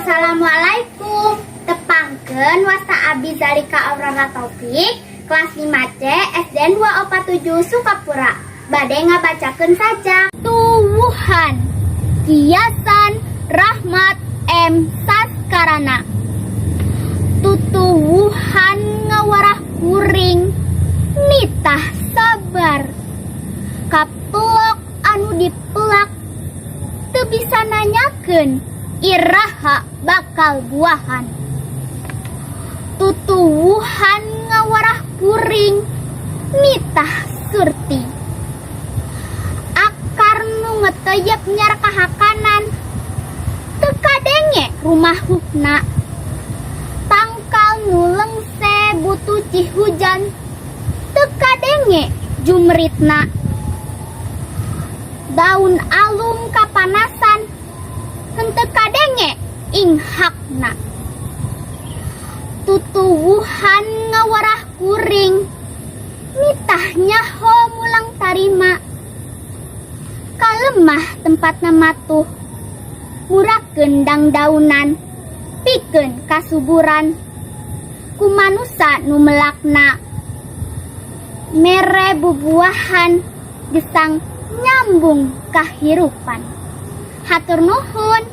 Assalamualaikum. Tepangkeun, wasta Abi Zalika Aurora Taufik, kelas 5C SDN 247 Sukapura. Bade ngabacakeun sajak Tuwuhan, kiasan Rahmat M Saskarana. Tutuwuhan ngawarah kuring nitah sabar. Kapelok anu dipelak teu bisa nanyakeun iraha bakal buahan. Tutuwuhan ngawarah kuring nitah surti. Akar nu ngeteyep nyarkahakanan teu kadenge rumahuhna. Tangkal nu lengse butuh cihujan teu kadenge jumritna. Daun alum kapanasan henteu kadenge inghakna. Tutuwuhan ngawarah kuring nitah nyaho mulang tarima. Kalemah tempatna matuh murakeun dangdaunan pikeun kasuburan ku manusa nu melakna, mere bubuahan gesang nyambung kahirupan. Hatur nuhun.